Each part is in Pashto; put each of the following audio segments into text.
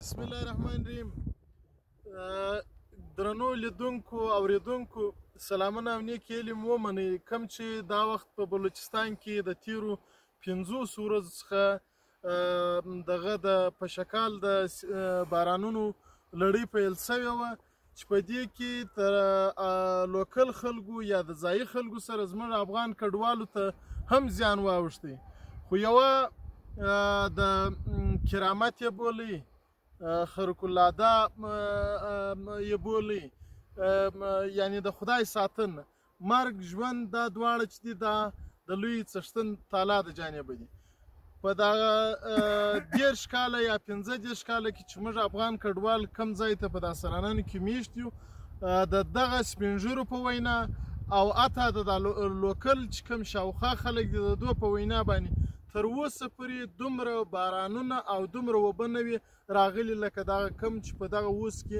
بسم الله الرحمن الرحیم. درنو لیدونکو اوریدونکو، سلامونه او نیکې هیلې مو ومنئ. کوم چې دا وخت په بلوچستان کې د تیرو 50 ورځو څخه دغه د پشکال د بارانونو لړۍ پیل شوې وه، چې په دې کې تر لوکل خلکو یا د ځایي خلکو سره زموږ افغان کډوالو ته هم زیان واوښتی. خو یوه د کرامت یې بولي، خرق العاده یې بولي، یعنې د خدای ساتنه، مرګ ژوند دا دواړه چې دي دا د لوی څښتن تعالی د جانبه دي. په دغه 30 کاله یا 35 کاله کې چې موږ افغان کډوال کم ځای ته په دا سرانانو کې میشت یو، د دغه سپینږیرو په وینا او حتی د دا لوکل چې کوم شاوخوا خلک دي د دوی په وینا باندې تر اوسه پورې دومره بارانونه او دومره اوبه نه وي راغلي لکه دغه کم چې په دغه اوس کې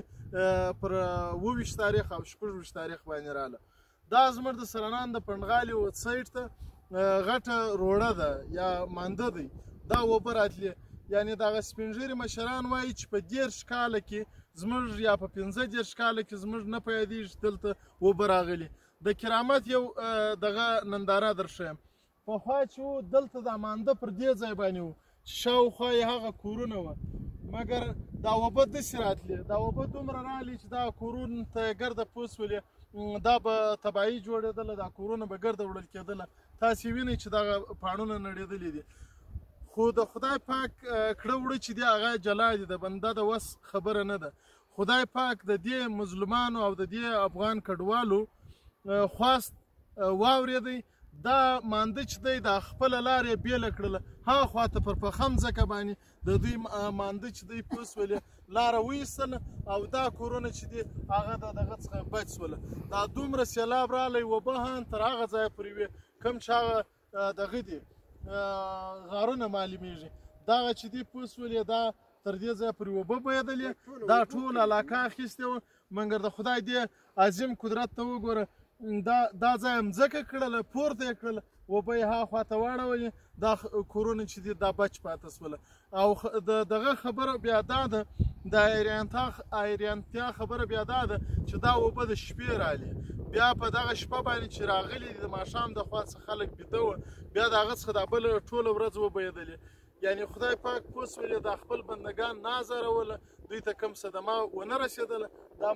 پر 27 تاریخ او 26 تاریخ باندې راغله. دا زموږ د سرانان د پنډغالي و سایډ ته غټه روړه ده یا مانده دی، دا اوبه راتلې. یعنې دغه سپینږیري مشران وایي چې په 30 کاله کې زموږ یا په 35 کاله کې زموږ نه په یادېږي دلته اوبه راغلي. د کرامت یو دغه ننداره درښیم. پخوا چې و دلته دا مانده پر دې ځای باندې و چې شاوخوا یې هغه کورونه وه، مګر دا اوبه داسې راتلې، دا اوبه دومره راغلې چې دا کورونو ته یې ګرده پوسولې، دا به تباهي جوړېدله، دا کورونه به ګرده وړل کېدله. تاسې وینئ چې دغه پاڼونه نړېدلي دي. خو د خدای پاک کړه وړه چې دي هغه جلا دي، د بنده د وس خبره نه ده. خدای پاک د دې مظلومانو او د دې افغان کډوالو خواست واورېدی. دا مانده چې دی دا خپله لار یې بېله کړله، ها خواته پر پخه مځکه باندې د دوی مانده چې دی پوه سولې لاره وایستله او دا کورونه چې دي هغه د دغه څخه بچ سوله. دا دومره سیلاب راغلی، اوبه هم تر هغه ځایه پورې وې کوم چې هغه دغه دي غارونه معلومیږي. دغه چې دي پوه سولې دا تر دې ځایه پورې اوبه بهېدلې، دا ټول علاقه اخیستې وه. مګر د خدای دې عظیم قدرت ته وګوره، دا ځای مځکه کړله، پورته یې کړله، اوبه یې ها خواته واړولې، دا کورونه چې دي دا بچ پاته سوله. او د دغه خبره بیا دا ده، د ایرانتیا خبره بیا دا ده چې دا اوبه د شپې رالې. بیا په دغه شپه باندې چې راغلي دي د ماښام د خوا څخه خلک بیده وه، بیا د هغه څخه دا بله ټوله ورځ وبهېدلې. یعنې خدای پاک پوه سولې دا خپل بندګان نه ازاروله، دوی ته کوم صدمه ونه رسېدله. دا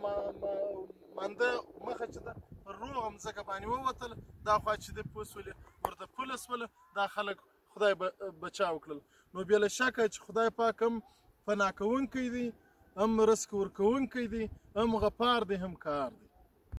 مانده مخه چې ده پر روغه مځکه باندې ووتله، دا خوا چې دی پوه سولې ورته پوله سوله، دا خلک خدای بچاو کړل. نو بې له شکه چې خدای پاک هم پناه کوونکی دی، هم رزق ورکوونکی دی، هم غفار دی، هم کار دی.